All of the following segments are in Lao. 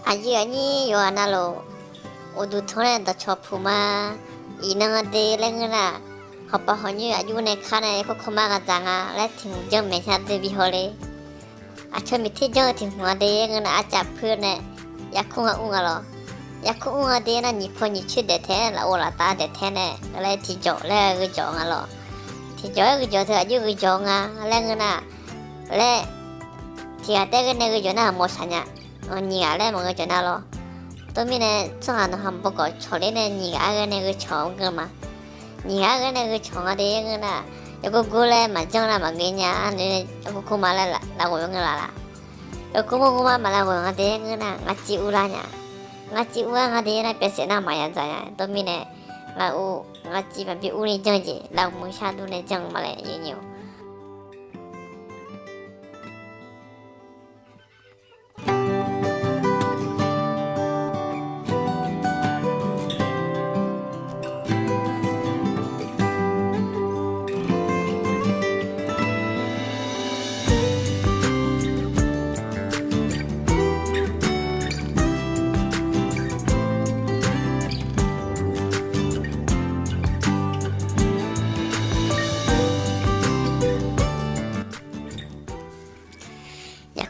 ອາຍຸອາຍີຢູ່ອານາໂລ ໂອດູໂທແນນຕະຊອບພູມາ ອີນາງອາເດແລະເງິນອາ ເຮົາປະເຮົາຍືອອາຍຸໃນຄັນໃນໂຄໂຄມາກະຈັງອາ ແລະຖິງເຈີເມຊາເດບິໂຮເລ ອາຊົນມິທິເຈີຖິງຫົວເດເງິນອາຈາບພື້ນແນ ຢາຄຸງອາອຸງອາລໍ ຢາຄຸງອຸງອາເດນະ ຍິໂພຍິຊຶດແດແທ ລະໂອລາຕາແດແທແນ ແລະທີຈໍແລະກືຈໍງອາລໍ ທີຈໍແລະກືຈໍເທີອາຍຸກືຈໍງາ ແລະເງິນອາ ແລະ ທີອາແຕກເງິນໃນກືຈໍນະ ໂມຊາຍະ ງີອາແລະມະເງິນຈະນາລໍ ໂຕມີແນ ຊອງອານະຫຳປະກອບ ຊໍເລແນ ງີອາເງິນໃນກືຊອງເກີມາ ງີອາເງິນໃນກືຊອງອາເດເງິນອາ ຢາກຸກຸແລມາຈັງນະ ມາເກຍາ ຢາກຸກຸມາລະລາໂກເງິນລາລາ ຢາກຸກຸມາມາລາໂກອາເດເງິນອາ ງາຈິອຸລາຍາ ງາຈິອຸອາງາເດນະ ເປເສນາມາຍາຈາຍາ ໂຕມີແນ ງາອຸ ງາຈິມາບິອຸນິຈັງຈິ ລາວມືຊາດຸເນຈັງມາແລຍເຍ ຢາ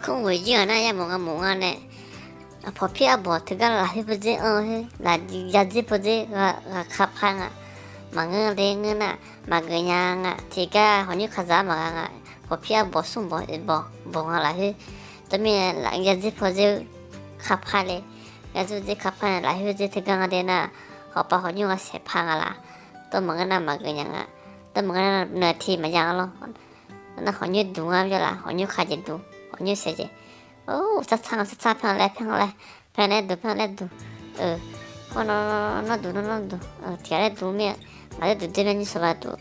ຄຸງຫວຍເຍືອນະ ຢາໝົງອາໝົງອາແນ ອາພໍພີອາບອຖືກາລາຮີປະເຈເອີ ລາຢາຈິປະເຈ ກາ ກາຄາພາງອາ ມາເງິນເດເງິນອາ ມາເກີຍາງອາ ທີກາຫົນຍືຄາຊາມາກາງອາ ພໍພີອາບອຊຸມບອເອບອ ບອງາລາຮີ ຕະມີລາຢາຈິປະເຈ ຄາພາເລ ຢາຈິປະເຈ ຄາພາລາຮີ ເຈຖືກາງອາເດນາ ຂໍປາຫົນຍືກາເສພາງອາລາ ໂຕມາເງິນອາ ມາເກີຍາງອາ ໂຕມາເງິນອາ ເນື້ອທີ່ມາຢາງອາລໍ ນະ ຂໍຍືດູງາມຢູ່ລະ ຂໍຍືຄາເຈດູ ຂໍຍືເສເຈ ໂອ້ ຊັດຊາງ ຊັດຊາງ ແພງແລ ແພງແລ ແພງແລດູ ແພງແລດູ ເອີ ຂໍນອນ ນອນດູ ນອນ ນອນດູ ເອີ ເທຍແລດູເມຍ ມາເລດູເດແມນຢູ່ສະບາຍຕູ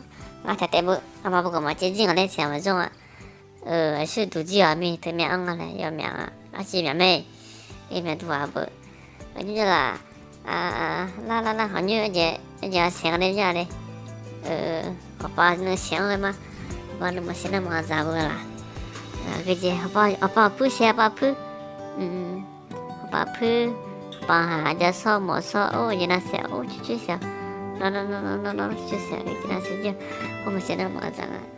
ງາແທ້ແຕ່ເບີ ອາມາບໍ່ກໍມາເຈຈິງອາເລ ເທຍມາຈົງອາ ເອີ ອາຊິດູຈິອາມີ ເທຍແມອາງາແລ ຍອມແມອາ ອາຊິແມແມ ເອແມດູອາເບີ ອາຍຸລາ ອາ ລາ ລາ ລາ ຂໍຍືເຈ ເຈເສງເດຍາເດ ເອີ ຂໍປາໜຶ່ງເສງເລີຍມາ ປາໜຶ່ງມາເສນາມາຈາເບີລາ ເອີ ເຈ ຂໍປາ ຂໍປາພຶເສ ປາພຶ ອືມ ປາພຶ ປາຫາຈາຊໍໝໍຊໍ ໂອ້ ເຈນາເສ ໂອ້ ຈຸຈຸເສ ນອນ ນອນ ນອນ ນອນ ນອນ ຈຸເສ ເຈນາເສ ໂອ້ ມາເສນາມາຈາ